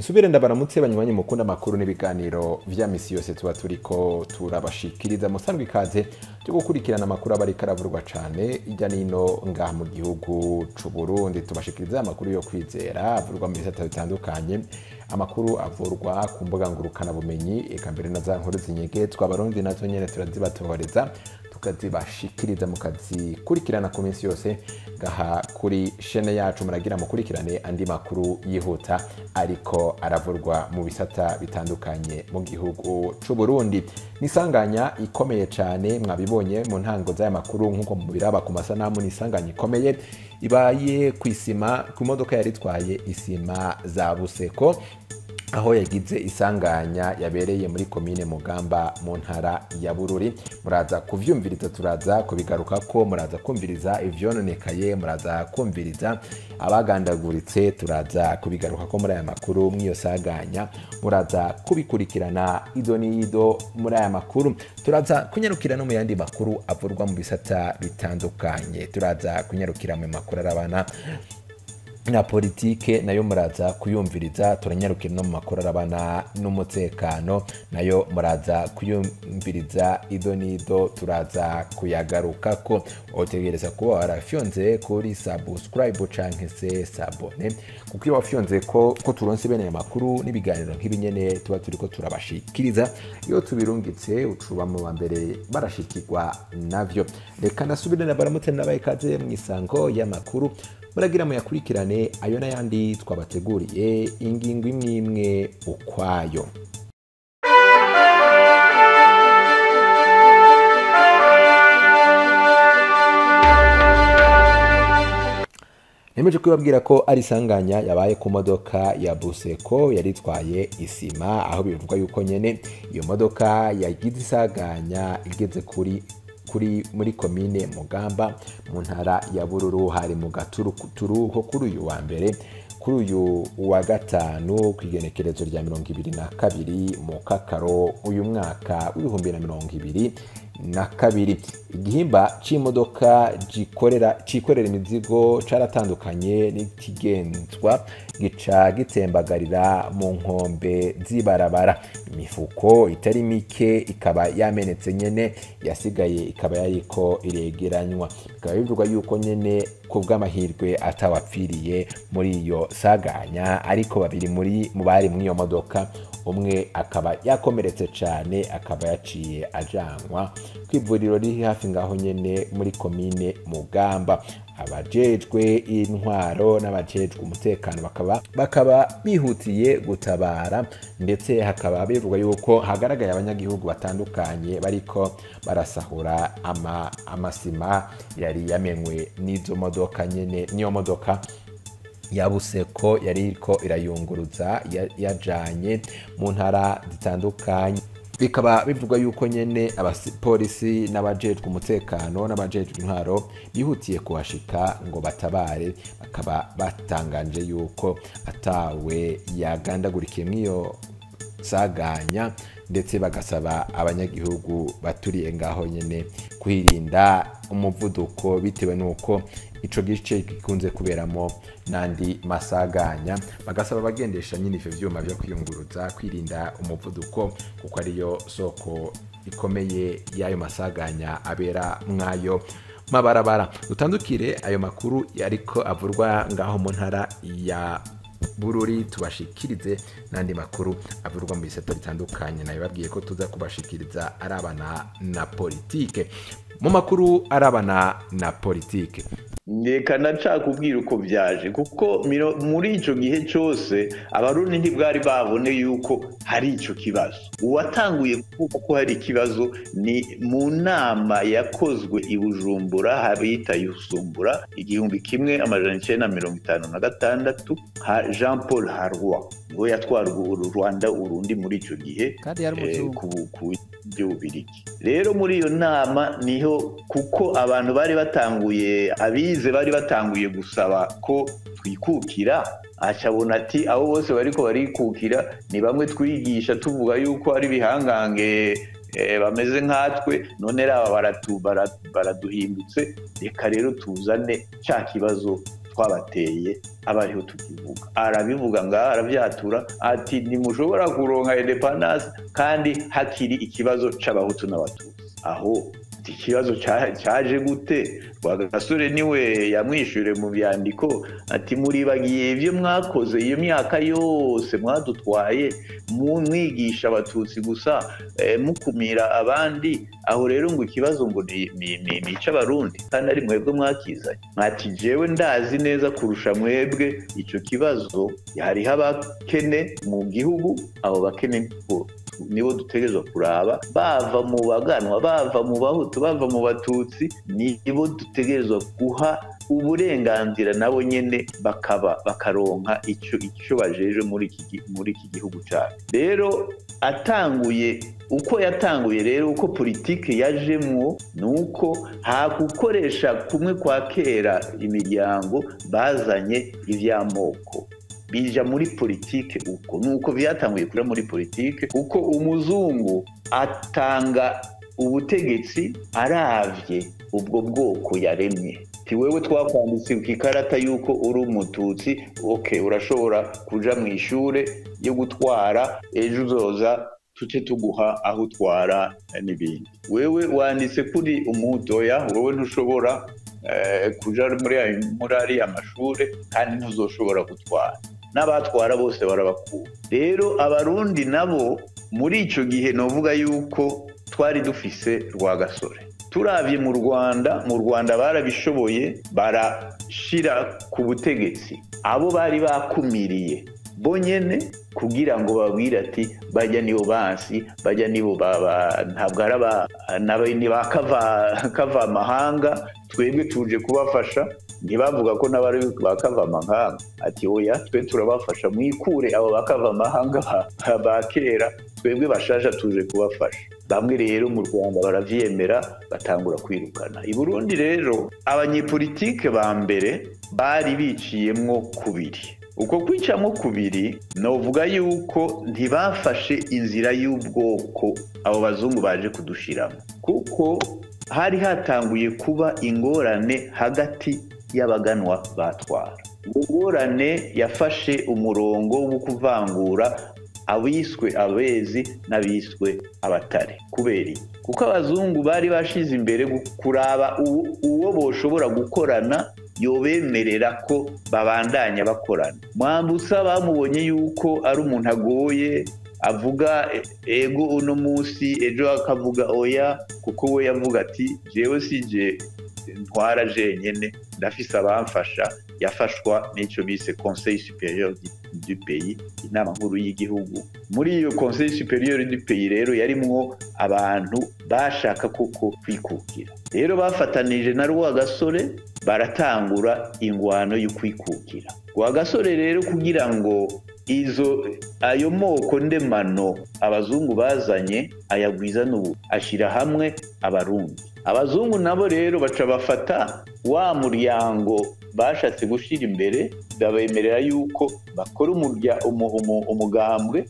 Nsubire ndabaramutse banywanyi mukunda amakuru n'ibiganiro vya misi yose tuba turiko turabashikiriza. Musanzwe ikaze cyo gukurikirana amakuru aba ariko aravurwa cane irya nino ngaha mu gihugu c'u Burundi. Tubashikiriza amakuru yo kwizera avurwa mu bisata bitandukanye, amakuru avurwa ku mbuga ngurukana bumenyi, eka mbere na za nkuru zinyegetswa Abarundi nazo nyene turazibatohoreza tukazibashikiriza mukazikurikirana ku minsi yose ngaha kuri shene yacu. Muragira mukurikirane andi makuru yihuta ariko aravurwa mu bisata bitandukanye mu gihugu c'u Burundi. Nisanganya ikomeye cane mwabibonye mu ntango z'aya makuru nk'uko mubiraba ku masanamu. Nisanganya ikomeye ibaye kw'isima ku modoka yari itwaye isima za Buseko, aho yagize isanganya yabereye muri komine Mugamba mu ntara ya Bururi. Muraza kuvyumviriza, turaza kubigaruka ko muraza kumviriza ivyononekaye, muraza kumviriza abagandaguritse, turaza kubigaruka ko muri aya makuru. Mw'iyo sanganya muraza kubikurikirana ido n'ido muri aya makuru. Turaza kunyarukira no mu yandi makuru avurwa mu bisata bitandukanye, turaza kunyarukira mu makuru arabana na politike nayo muraza kuyumviriza. Turanyarukira no mu makuru arabana n'umutekano nayo muraza kuyumviriza ido n'ido, turaza kuyagarukako. Utegereza kuba warafyonze kuri subscribe canke se s'abonner, kuko iyo wafyonze ko turonse bene aya makuru n'ibiganiro nk'ibi nyene tuba turiko turabashikiriza, iyo tubirungitse ucuba mu ba mbere barashikirwa navyo. Reka nasubire na baramutse nabaye ikaze mw'isango y'amakuru, muragira muyakurikirane ayo n'ayandi twabateguriye ingingo imwe imwe ukwayo. Nemeje kubabwira ko ari isanganya yabaye ku modoka ya Buseko yari itwaye isima, aho bivugwa yuko nyene iyo modoka yagize isanganya igeze kuri muri komine Mugamba mu ntara ya Bururu. Hari mu gaturuturu ko kuri uyu wa mbere, kuri uyu wa gatanu kw'igenekerezo rya 22 mu Kakaro uyu mwaka w'2022. Igihimba c'imodoka cikorera imizigo caratandukanye n'ikigenzwa gica gitembagarira mu nkombe z'ibarabara. Imifuko itari mike ikaba yamenetse nyene, yasigaye ikaba yariko iregeranywa. Bikaba bivugwa yuko nyene ku bw'amahirwe atawapfiriye muri iyo saganya, ariko babiri muri mu bari muri iyo modoka, umwe akaba yakomeretse cane, akaba yaciye ajanwa kw'ivuriro riri hafi ngaho nyene muri komine Mugamba. Abajejwe intwaro n'abajejwe umutekano bakaba bihutiye gutabara, ndetse hakaba bivugwa yuko hagaragaye abanyagihugu batandukanye bariko barasahura amasima yari yamenwe n'izo modoka nyene, n'iyo modoka ya Buseko yariko irayunguruza yajanye mu ntara zitandukanye. Bikaba bivugwa yuko nyene abapolisi n'abajejwe umutekano n'abajejwe intwaro bihutiye kuhashika ngo batabare, bakaba batanganje yuko atawe yagandagurikiye mw'iyo saganya, ndetse bagasaba abanyagihugu baturiye ngaho nyene kwirinda umuvuduko bitewe nuko ico gice gikunze kuberamo nandi masaganya. Bagasaba abagendesha nyine ivyo vyuma vyo kwiyunguruza kwirinda umuvuduko, kuko ariyo soko ikomeye y'ayo masaganya abera mwayo mabarabara. Dutandukire ayo makuru ariko avurwa ngaho mu ntara ya Bururi, tubashikirize n'andi makuru avurwa mu bisata bitandukanye. Nabibabwiye ko tuza kubashikiriza arabana na politike. Mu makuru arabana na politike, reka ndacakubwira uko byaje, kuko muri ico gihe cyose Abarundi ntibwari babone yuko hari ico kibazo. Uwatanguye kuvuga ko hari ikibazo ni mu nama yakozwe i Bujumbura habita Yusumbura 1956, Jean Paul Harroy niwe yatwara u Rwanda Urundi muri ico gihe, kandi yari umuzungu ku by'Ububirigi. Rero muri iyo nama niho, kuko abantu bari batanguye abize bari batanguye gusaba ko twikukira, acabona ati abo bose bariko barikukira ni bamwe twigisha tuvuga yuko ari bihangange bameze nkatwe, none raba baraduhindutse, reka rero tuzane ca kibazo twabateye aba ariho tukivuga. Arabivuga ngaha, arabyatura ati ntimushobora kuronka indépendance kandi hakiri ikibazo c'Abahutu n'Abatutsi. Aho ikibazo cyaje gute? Rwagasore niwe yamwishyure mu byandiko ati muribagiye ibyo mwakoze iyo myaka yose mwadutwaye, mwigisha Abatutsi gusa, mukumira abandi. Aho rero ngo ikibazo ngo ni icy'Abarundi kandi ari mwebwe mwakizanye. Mwati jewe ndazi neza kurusha mwebwe icyo kibazo. Hariho abakene mu gihugu, abo bakene nibo dutegerezwa kuraba, bava mu baganwa, bava mu Bahutu, bava mu Batutsi, nibo dutegerezwa guha uburenganzira nabo nyene bakaba bakaronka icyo bajeje muri iki gihugu cyacu. Rero atanguye uko yatanguye, rero uko politike yajemwo ni uko hagukoresha kumwe kwa kera imiryango, bazanye iby'amoko bija muri politike. Uko nuko byatanguye kuja muri politike, kuko umuzungu atanga ubutegetsi aravye ubwo bwoko yaremye. Ti wewe twakwanditse ku ikarata yuko uri Umututsi, okay, urashobora kuja mu ishure yo gutwara, ejo uzoza tuce tuguha aho utwara n'ibindi. Wewe wanditse kuri Umuhutu, oya, wewe ntushobora kuja muri ariya mashure kandi ntuzoshobora gutwara, n'abatwara bose barabakura. Rero Abarundi nabo muri ico gihe novuga yuko twari dufise Rwagasore. Turavye mu Rwanda barabishoboye, barashira ku butegetsi abo bari bakumiriye bonyene kugira ngo babwire ati bajya nibo bansi, bajya nibo baba, ntabwo ari ni ba kava amahanga, twebwe tuje kubafasha. Ntibavuga ko n'abari ba kava amahanga, ati oya, twe turabafasha, mwikure abo bakava amahanga ba kera, twebwe bashasha tuje kubafasha. Bamwe rero mu Rwanda baravyemera, batangura kwirukana. I Burundi rero abanyepolitike ba mbere bari biciyemwo kubiri. Uko kwicamo kubiri, novuga yuko ntibafashe inzira y'ubwoko abo bazungu baje kudushiramo, kuko hari hatanguye kuba ingorane hagati y'abaganwa batwara. Ingorane yafashe umurongo wo kuvangura abiswe Abezi n'abiswe Abatare. Kubera iki? Kuko abazungu bari bashize imbere kuraba uwo boshobora gukorana yobemerera ko babandanya bakorana. Mwambutsa bamubonye yuko ari umuntu agoye, avuga ego uno munsi, ejo akavuga oya, kuko we yavuga ati jewe sije ntwara jenyene, ndafise abamfasha. Yafashwa n'icyo bise Conseil supérieur du pays, inama nkuru y'igihugu. Muri iyo Conseil supérieur du pays rero yarimwo abantu bashaka koko kwikukira. Rero bafatanije na Rwagasore, baratangura ingwano y'ukwikukira. Rwagasore rero, kugira ngo izo ayo moko ndemano abazungu bazanye ayagwiza n'ubu, ashyira hamwe Abarundi. Abazungu nabo rero baca bafata wa muryango bashatse gushyira imbere, babemerera yuko bakora umugambwe.